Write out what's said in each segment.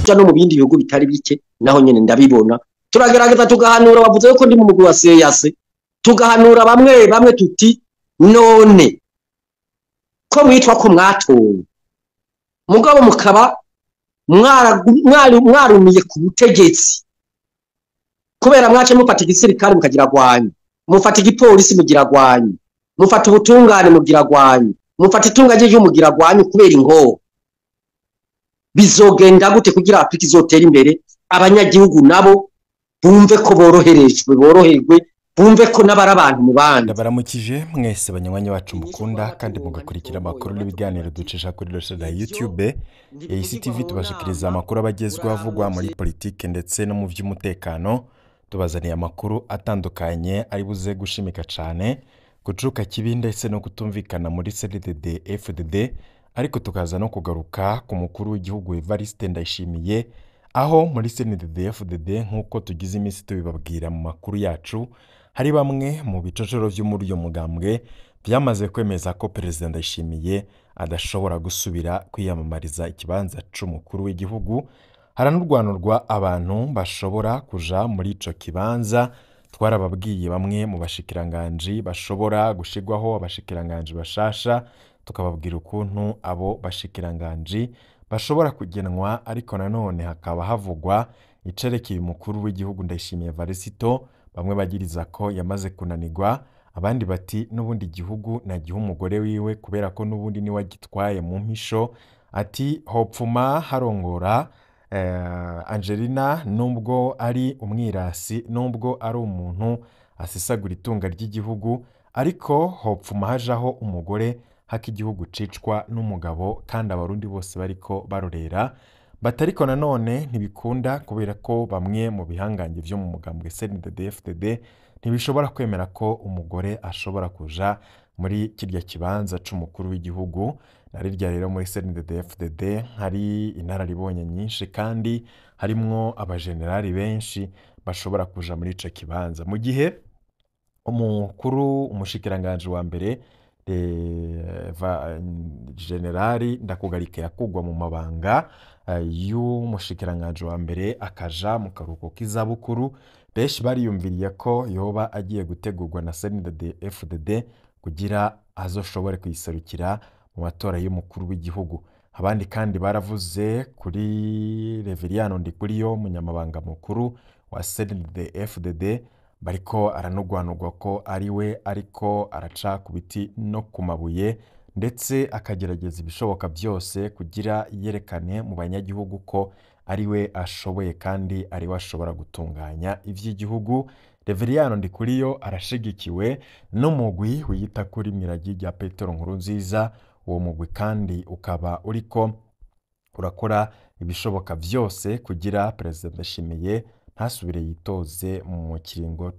Kuja no mu bindi bihugu bitari bike naho nyene ndabibona. Turagerageza tugahanura, bavuze ko ndi mu mugwi wa CAC, tugahanura bamwe bamwe tuti none ko mwitwa ko mwatowe mugabo mukaba mwarumiye ku butegetsi kubera mwace mufata igisirikare mukagira gwanyu, mufata igipolisi mugira gwanyu, mufata ubutungane mugira gwanyu, mufata itunga ry'igihugu mugira gwanyu kubera ingoho. Bizogenda gute kugira Afrika izotera imbere, abanyagihugu nabo bumve ko boroherejwe, boroherwe, bumve ko nabari abantu mu bandi? Ndabaramukije mwese banywanyi bacu mukunda kandi mugakurikira amakuru n'ibiganiro ducisha kuri Rosheda YouTube ACTV. Tubashikiriza amakuru abagezweho avugwa muri politike ndetse no mu by'umutekano. Tubazaniye amakuru atandukanye ari buze gushimika cane kucuka kibi ndetse no kutumvikana muri CNDD FDD, ariko tukaza no kugaruka ku mukuru w'igihugu Evariste Ndayishimiye, aho muri CNDD FDD, nk'uko tugize iminsi tubibabwira mu makuru yacu, hari bamwe mu bicocoro vyo muri uyo mugambwe byamaze kwemeza ko Perezida Ndayishimiye adashobora gusubira kwiyamamariza ikibanza c'umukuru w'igihugu. Haranurwanurwa abantu bashobora kuja muri ico kibanza. Twarababwiye bamwe mu bashikiranganji bashobora gushigwaho, abashikiranganji bashasha, tukababwira ukuntu abo bashikiranganji bashobora kugenwa, ariko nanone hakaba havugwa icerekeye umukuru w'igihugu Ndayishimiye Evariste. Bamwe bagiriza ko yamaze kunanirwa, abandi bati n'ubundi igihugu nagiha umugore wiwe kubera ko n'ubundi niwe agitwaye mu mpisho. Ati hopfuma harongora Angelina, nubwo ari umwirasi, nubwo ari umuntu asesagura itunga ry'igihugu, ariko hopfuma hajaho umugore hako igihugu cicwa n'umugabo kandi abarundi bose bariko barorera. Batariko nanone ntibikunda kubera ko bamwe mu bihangange vyo mu mugambwe CNDD-FDD ntibishobora kwemera ko umugore ashobora kuja muri kirya kibanza c'umukuru w'igihugu. Na rirya rero muri CNDD-FDD hari inararibonye nyinshi kandi harimwo abajenerali benshi bashobora kuja muri ico kibanza, mu gihe umukuru umushikiranganji wa mbere generali Ndakugarika yakugwa mu mabanga y'umushikiranganji wa mbere akaja mu karuhuko k'izabukuru. Benshi bariyumviriye ko yoba agiye gutegurwa na CNDD FDD kugira azoshobore kuyiserukira mu matora y'umukuru w'igihugu. Abandi kandi baravuze kuri Reveriyano Ndikuriyo, umunyamabanga mukuru wa CNDD FDD, bariko aranugwanugwa ko ari we ariko araca ku biti no ku mabuye, ndetse akagerageza ibishoboka byose kugira yerekane mu banyagihugu ko ari we ashoboye kandi ari we ashobora gutunganya ivy'igihugu. Reveriyano Ndikuriyo arashigikiwe n'umugwi wiyita kuri Miragi rya Petero Nkurunziza. Uwo mugwi kandi ukaba uriko urakora ibishoboka vyose kugira Perezida Ndayishimiye ntasubire yitoze mu kiringo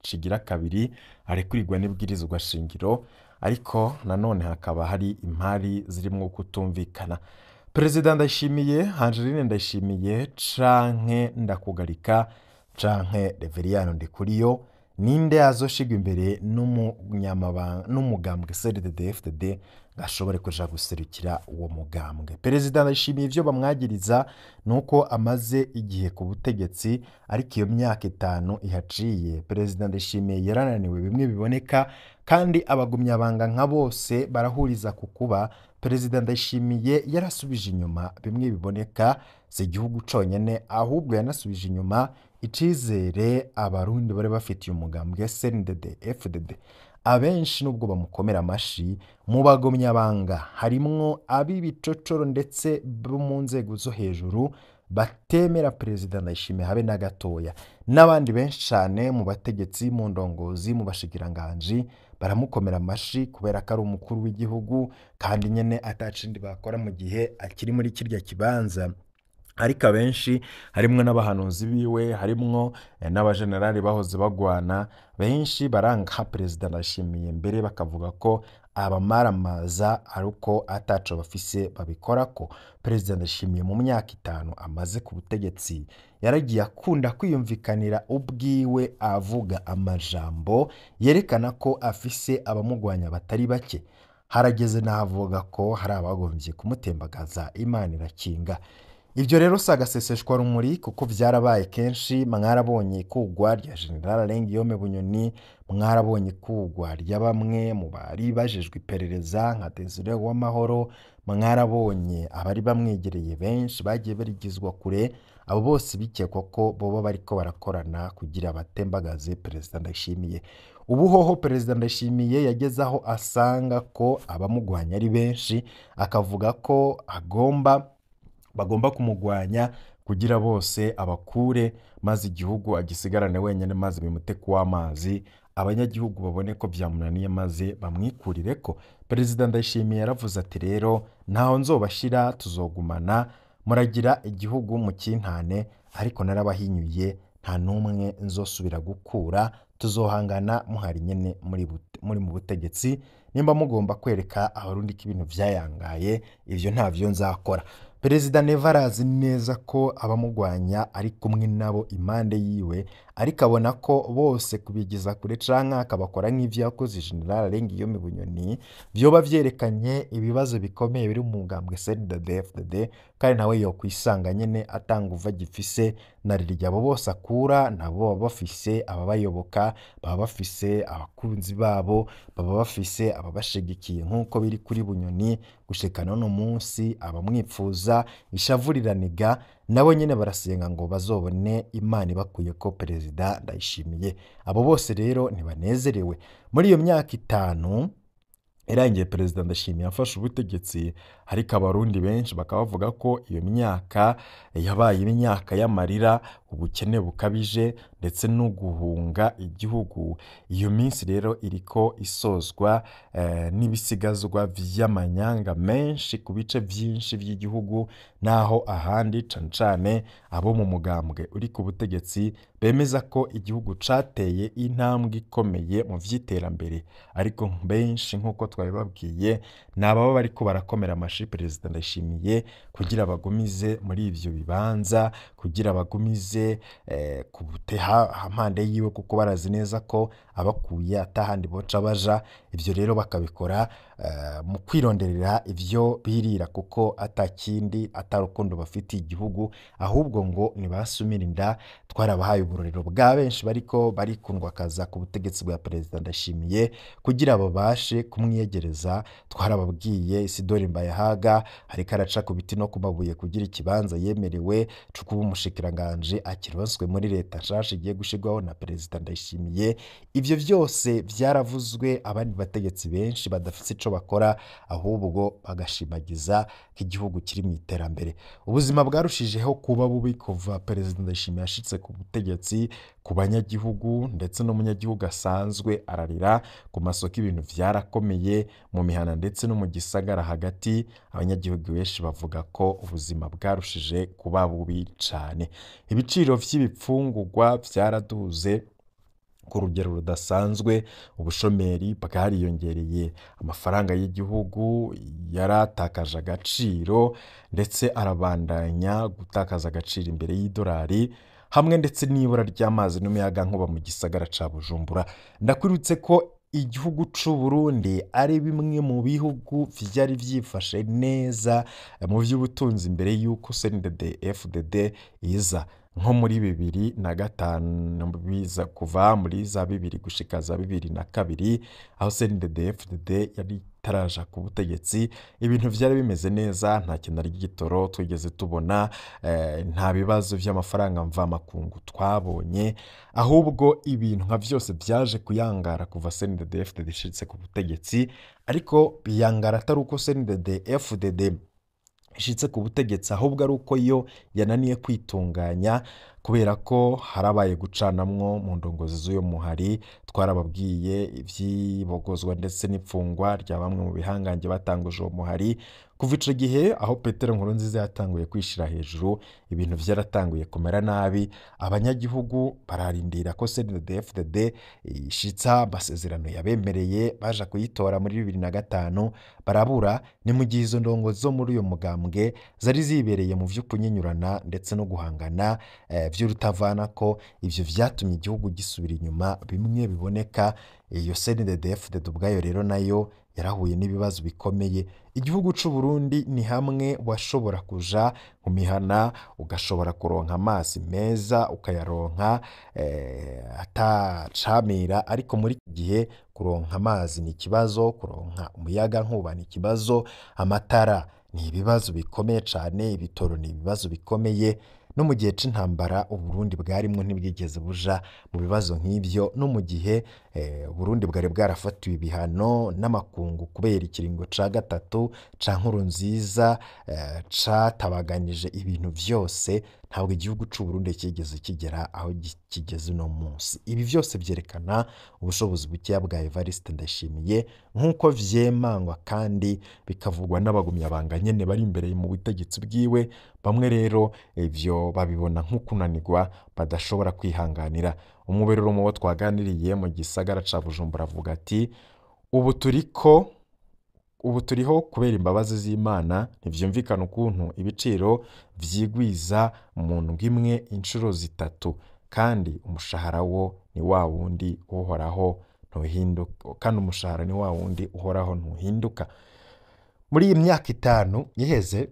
cigira kabiri arekurirwa n'ibwirizwa shingiro, ariko nanone hakaba hari impari zirimwo kutumvikana. Perezida Ndayishimiye, Angeline Ndayishimiye canke Ndakugarika canke Reveriyano Ndikuriyo, ninde azoshigwa imbere n'umugambwe CNDD-FDD gashobore kuja guserukira uwo mugambwe? Perezida Ndayishimiye ivyo bamwagiriza nuko amaze igihe ku butegetsi, ariko iyo myaka 5 ihaciye Perezida Ndayishimiye yarananiwe bimwe biboneka, kandi abagumyabanga nka bose barahuriza ku kuba Perezida Ndayishimiye yarasubije inyuma bimwe biboneka, si igihugu conyene ahubwo yanasubije inyuma icizere abarundi bari bafitiye umugambwe CNDD FDD. Abenshi nubwo bamukomera amashi mu bagumyabanga harimwo ab'ibicocoro ndetse bo mu nzego zo hejuru batemera Perezida Ndayishimiye habe na gatoya, n'abandi benshi cane mu bategetsi, mu ndongozi, mu bashikiranganji baramukomera amashi kubera ko ari umukuru w'igihugu kandi nyene atacindi bakora mu gihe akiri muri kirya kibanza. Ariko abenshi harimwo n'abahanuzi biwe, harimwo n'abajenerali bahoze bagwana, benshi baranka Perezida Ndayishimiye, mbere bakavuga ko abamaramaza ariko ataco bafise babikorako. Perezida Ndayishimiye mu myaka 5 amaze ku butegetsi yaragiye akunda kwiyumvikanira ubwiwe avuga amajambo yerekana ko afise abamugwanya batari bake. Harageze n'ahavuga ko hari abagombye kumutembagaza, Imana irakinga. Ibyo rero si agaseseshwa rumuri kuko byarabaye kenshi. Mwarabonye ikugwa rya General Alain Guillaume Bunyoni, mwarabonye ikugwa rya bamwe mu bari bajejwe iperereza nka Desire Uwamahoro, mwarabonye abari bamwegereye benshi bagiye barigizwa kure. Abo bose bikekwa ko boba bariko barakorana kugira batembagaze Perezida Ndayishimiye. Ubu hoho Perezida Ndayishimiye yageze aho asanga ko abamugwanya ari benshi, akavuga ko bagomba kumugwanya kugira bose abakure, maze igihugu agisigarane wenyine, maze bimute kuw'amazi, abanyagihugu babone ko byamunaniye maze bamwikurire ko. Perezida Ndayishimiye yaravuze ati rero ntaho nzobashira, tuzogumana, muragira igihugu mu kintane, ariko narabahinyuye, nta n'umwe nzosubira gukura, tuzohangana muhari nyene muri mu butegetsi. Nimba mugomba kwereka Abarundi ko ibintu vyayangaye, ivyo ntavyo nzakora. Perezida Neva arazi neza ko abamugwanya ari kumwe nabo impande yiwe, ariko abona ko bose kubigiza kure canke akabakora nk'ivyo yakoze General Alain Guillaume Bunyoni vyoba vyerekanye ibibazo bikomeye biri mu mugambwe CNDD-FDD, kandi nawe yokwisanga nyene atanga uva gifise na rirya abo bose akura nabo baba bafise ababayoboka, baba bafise abakunzi babo, baba bafise ababashigikiye nk'uko biri kuri Bunyoni gushika n'uno munsi. Abamwipfuza ishavu riraniga, nabo nyene barasenga ngo bazobone Imana ibakuye ko Perezida Ndayishimiye. Abo bose rero ntibanezerewe. Muri iyo myaka 5 irangiye Perezida Ndayishimiye afashe ubutegetsi, ariko Abarundi benshi bakaba bavuga ko iyo myaka yabaye imyaka y'amarira, ubukene bukabije ndetse no guhunga igihugu. Iyo minsi rero iriko isozwa n'ibisigazwa vy'amanyanga menshi ku bice vyinshi vy'igihugu, naho ahandi cane cane abo mu mugambwe uri ku butegetsi bemeza ko igihugu cateye intambwe ikomeye mu vy'iterambere, ariko benshi nk'uko twabibabwiye ni ababa bariko barakomera amashi Perezida Ndayishimiye kugira bagumize muri ivyo bibanza, kugira bagumize ku buteha hampande yiwe, kuko barazi neza ko abakuye atahandi boca baja. Ivyo rero bakabikora mu kwironderera ivyo birira, kuko atakindi atarukundo bafitiye igihugu, ahubwo ngo nibasumira inda. Twarabahaye uburorero bwa benshi bariko barikundwa kaza ku butegetsi bwa Perezida Ndayishimiye kugira babashe kumwiyegereza. Twarababwiye Isidore Mbayahaga ariko araca ku biti no ku mabuye kugira ikibanza yemerewe co kuba umushikiranganje akironswe muri leta nshasha igiye gushirwaho na Perezida Ndayishimiye. Ivyo vyose vyaravuzwe, abandi bategetsi benshi badafise ico bakora ahubwo bagashimagiza ko igihugu kiri mu iterambere. Ubuzima bwarushijeho kuba bubi kuva Perezida Ndayishimiye ashitse ku butegetsi, ku banyagihugu ndetse n'umunyagihugu asanzwe ararira. Ku masoko ibintu vyarakomeye, mu mihana ndetse no mu gisagara hagati, abanyagihugu benshi bavuga ko ubuzima bwarushije kuba bubi cane. Ibiciro vy'ibifungurwa vyaraduze ku rugero rudasanzwe, ubushomeri bwariyongereye, amafaranga y'igihugu yaratakaje agaciro ndetse arabandanya gutakaza agaciro imbere y'idolari, hamwe ndetse n'ibura ry'amazi n'umuyagankuba mu gisagara ca Bujumbura. Ndakwibutse ko igihugu c'u Burundi ari bimwe mu bihugu vyari vyifashe neza mu vy'ubutunzi imbere y'uko CNDD-FDD iza, nko muri 2005 biza kuva muri za 2000 gushika za 2002, aho CNDD-FDD yari itaraja ku butegetsi. Ibintu vyari bimeze neza, nta kintu ry'igitoro twigeze tubona, nta bibazo vy'amafaranga mvamakungu twabonye, ahubwo ibintu nka vyose vyaje kuyangara kuva CNDD-FDD ishitse ku butegetsi. Ariko biyangara atari uko CNDD-FDD ishitse ku butegetsi, ahubwo ari uko yo yananiye kwitunganya, kubera ko harabaye gucanamwo mu ndongozi z'uyo muhari. Twarababwiye ivyibogozwa ndetse n'ipfungwa rya bamwe mu bihangange batanguje uwo muhari. Kuva ico gihe aho Petero Nkurunziza yatanguye kwishira hejuru, ibintu vyaratanguye kumera nabi. Abanyagihugu bararindira ko CNDD-FDD ishitsa amasezerano yabemereye baja kuyitora muri 2005, barabura. Ni mu gihe izo ndongozi zo muri uyo mugambwe zari zibereye mu vy'ukunyinyurana ndetse no guhangana vy'urutavana, ko ivyo vyatumye igihugu gisubira inyuma bimwe biboneka. Iyo CNDD-FDD ubwayo rero nayo yarahuye n'ibibazo bikomeye. Igihugu c'u Burundi ni hamwe washobora kuja mu mihana ugashobora kuronka amazi meza ukayaronka atacamira, ariko muri iki gihe kuronka amazi ni ikibazo, kuronka umuyaga nkuba ni ikibazo, amatara ni ibibazo bikomeye cane, ibitoro ni ibibazo bikomeye. No mu gihe c'intambara Uburundi bwarimwo ntibwigeze buja mu bibazo nk'ivyo, no mu gihe Uburundi bwari bwarafatiwe ibihano n'amakungu kubera ikiringo ca gatatu ca Nkurunziza catabaganije ibintu vyose, ntabwo igihugu c'u Burundi kigeze kigera aho kigeze uno munsi. Ibi vyose vyerekana ubushobozi bukeya bwa Evariste Ndayishimiye nk'uko vyemangwa kandi bikavugwa n'abagumyabanga nyene bari imbere mu butegetsi bwiwe. Bamwe rero ivyo babibona nk'ukunanirwa badashobora kwihanganira. Umwe rero mu bo twaganiriye mu gisagara ca Bujumbura avuga ati ubu turiho kubera imbabazi z'Imana, ntivyumvikana ukuntu ibiciro vyigwiza mu ndwi imwe inshuro zitatu, kandi umushahara wo ni wa wundi uhoraho ntuhinduka, kandi umushahara ni wa wundi uhoraho ntuhinduka. Muri iyi myaka 5 iheze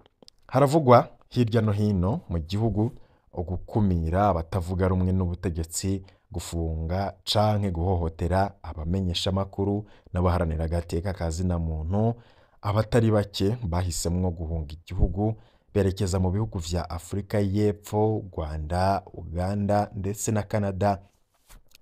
haravugwa hirya no hino mu gihugu ugukumira abatavuga rumwe n'ubutegetsi, gufunga canke guhohotera abamenyeshamakuru n'abaharanira agateka ka zina muntu. Abatari bake bahisemwo guhunga igihugu berekeza mu bihugu vya Afurika y'Epfo, Rwanda, Uganda ndetse na Canada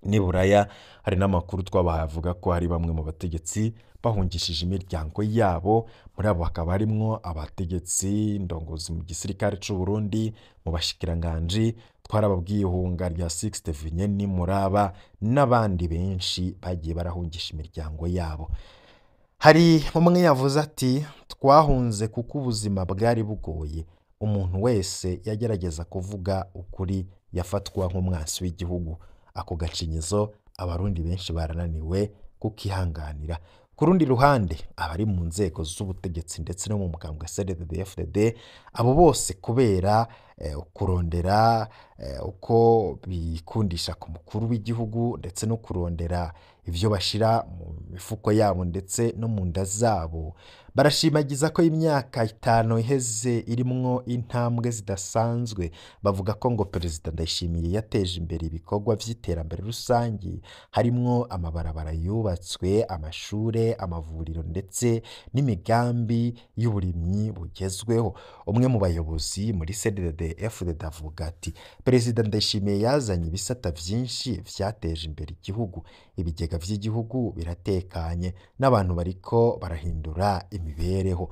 n'i Buraya. Hari n'amakuru twabahaye avuga ko hari bamwe mu bategetsi bahungishije imiryango yabo, muri abo hakaba harimwo abategetsi, indongozi mu gisirikare c'u Burundi, mu bashikiranganji, twarababwiye ihunga rya Sixte Vinyeni Muraba n'abandi benshi bagiye barahungisha imiryango yabo. Hari umwe yavuze ati twahunze kuko ubuzima bwari bugoye, umuntu wese yagerageza kuvuga ukuri yafatwa nk'umwansi w'igihugu. Ako gacinyizo abarundi benshi barananiwe kukihanganira. Ku rundi ruhande abari mu nzego z'ubutegetsi ndetse no mu mugambwe CNDD-FDD, abo bose kubera kurondera uko bikundisha ku mukuru w'igihugu ndetse no kurondera ivyo bashira mu mifuko yabo ndetse no mu nda zabo, barashimagiza ko imyaka 5 iheze irimwo intambwe zidasanzwe. Bavuga ko ngo Perezida Ndayishimiye yateje imbere ibikorwa vy'iterambere rusangi, harimwo amabarabara yubatswe, amashure, amavuriro ndetse n'imigambi y'uburimyi bugezweho. Umwe mu bayobozi muri CNDD-FDD avuga ati Perezida Ndayishimiye yazanye ibisata vyinshi vyateje imbere igihugu, ibigega vy'igihugu biratekanye n'abantu bariko barahindura imibereho.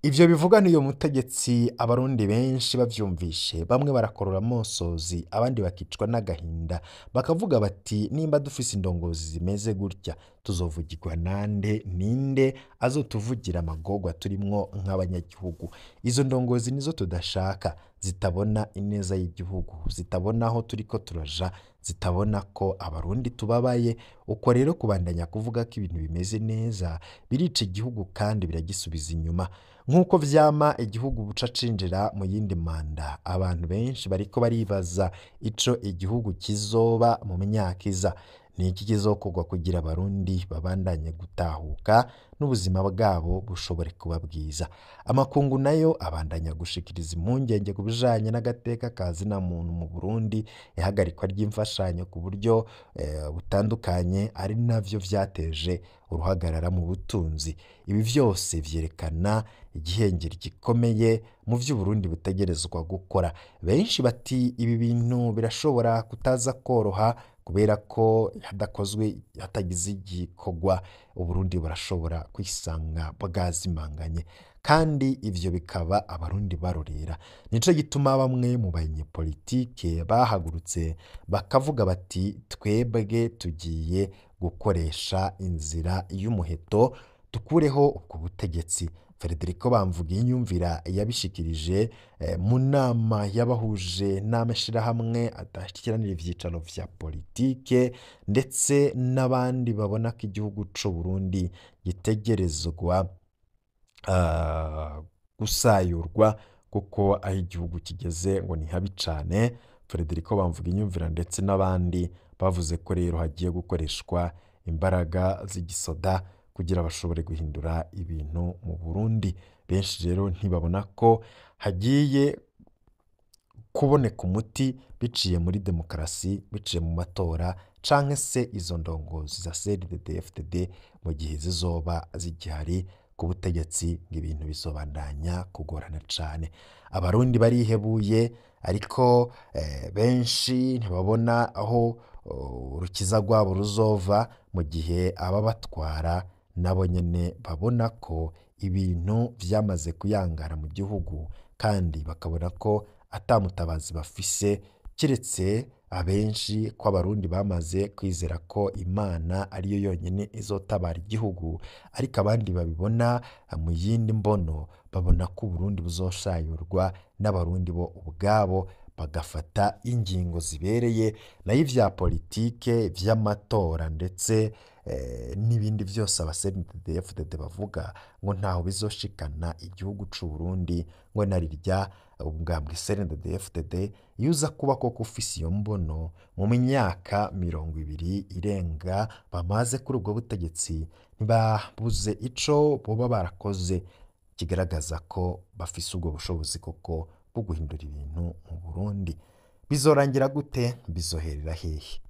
Ivyo bivuga n'uyo mutegetsi abarundi benshi bavyumvishe, bamwe barakorora amosozi, abandi bakicwa n'agahinda, bakavuga bati nimba dufise indongozi zimeze gutya tuzovugirwa nande, ninde azotuvugira amagorwa turimwo nk'abanyagihugu? Izo ndongozi nizo tudashaka, zitabona ineza y'igihugu, zitabona aho turiko turaja, zitabona ko abarundi tubabaye. Uko rero kubandanya kuvuga ko ibintu bimeze neza birica igihugu kandi biragisubiza inyuma. Nk'uko vyama igihugu buca cinjira mu yindi manda, abantu benshi bariko baribaza ico igihugu kizoba mu myaka iza. Ni iki kizokorwa kugira abarundi babandanye gutahuka n'ubuzima bwabo bushobore kuba bwiza? Amakungu nayo abandanya gushikiriza impungenge ku bijanye n'agateka ka zina muntu mu Burundi, ihagarikwa ry'imfashanyo ku buryo butandukanye ari navyo vyateje uruhagarara mu butunzi. Ibi vyose vyerekana igihengeri gikomeye mu vyo Uburundi butegerezwa gukora. Benshi bati ibi bintu birashobora kutaza koroha kubera ko hadakozwe, hatagize igikorwa, Uburundi burashobora kwisanga bwazimanganye, kandi ivyo bikaba abarundi barorera. Nico gituma bamwe mu banyepolitike bahagurutse bakavuga bati twebwe tugiye gukoresha inzira y'umuheto dukureho ubwo butegetsi. Federico Bamvuginyumvira yabishikirije mu nama yabahuje n'amashirahamwe adashyikiranira ivyicaro vya politike ndetse n'abandi babona ko igihugu c'u Burundi gitegerezwa gusayurwa kuko aho igihugu kigeze ngo ni habi cane. Federico Bamvuginyumvira ndetse n'abandi bavuze ko rero hagiye gukoreshwa imbaraga z'igisoda kugira bashobore guhindura ibintu mu Burundi. Benshi rero ntibabona ko hagiye kuboneka umuti biciye muri demokarasi, biciye mu matora, canke se izo ndongozi za CNDD-FDD mu gihe zizoba zigihari ku butegetsi, ngo ibintu bizobandanya kugorana cane. Abarundi barihebuye, ariko benshi ntibabona aho urukiza rwabo ruzova, mu gihe ababatwara nabo nyene babona ko ibintu vyamaze kuyangara mu gihugu, kandi bakabona ko ata mutabazi bafise, kiretse abenshi ko abarundi bamaze kwizera ko Imana ariyo yonyene izotabara igihugu, ariko abandi babibona mu yindi mbono, babona ko Uburundi buzoshayurwa n'abarundi bo ubwabo bagafata ingingo zibereye, nayo ivya politike, vy'amatora ndetse n'ibindi vyose aba CNDD-FDD bavuga ngo ntaho bizoshikana igihugu c'Uburundi, ngo narirya ubwambwe CNDD-FDD iyo uza kuba koko ufise iyo mbono mu myaka 20 irenga bamaze kuri ubwo butegetsi, ntibabuze ico boba barakoze kigaragaza ko bafise ubwo bushobozi koko bwo guhindura ibintu mu Burundi. Bizorangira gute? Bizoherera hehe?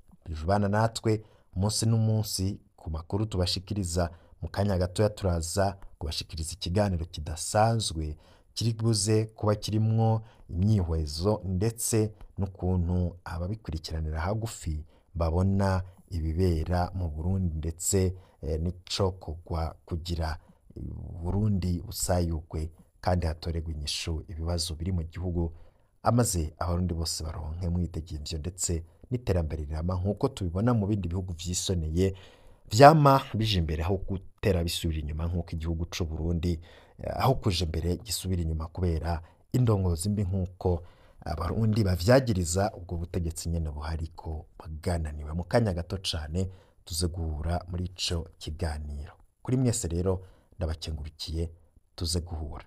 Bana natwe umunsi n'umunsi ku makuru tubashikiriza. Mu kanya gatoya turaza kubashikiriza ikiganiro kidasanzwe kiri buze kuba kirimwo imyihwezo ndetse n'ukuntu ababikurikiranira hagufi babona ibibera mu Burundi, ndetse n'icokorwa kugira Burundi busayugwe kandi hatoregwe inyishu ibibazo biri mu gihugu, amaze abarundi bose baronke mwidegemvyo ndetse n'iterambere rirama nk'uko tubibona mu bindi bihugu vyisoneye vyama bije imbere aho gutera bisubira inyuma, nk'uko igihugu c'u Burundi aho kuja imbere gisubira inyuma kubera indongozi mbi, nk'uko abarundi bavyagiriza ubwo butegetsi nyene buhari ko bwananiwe. Mu kanya gato cane tuze guhura muri ico kiganiro. Kuri mwese rero ndabakengurukiye, tuze guhura.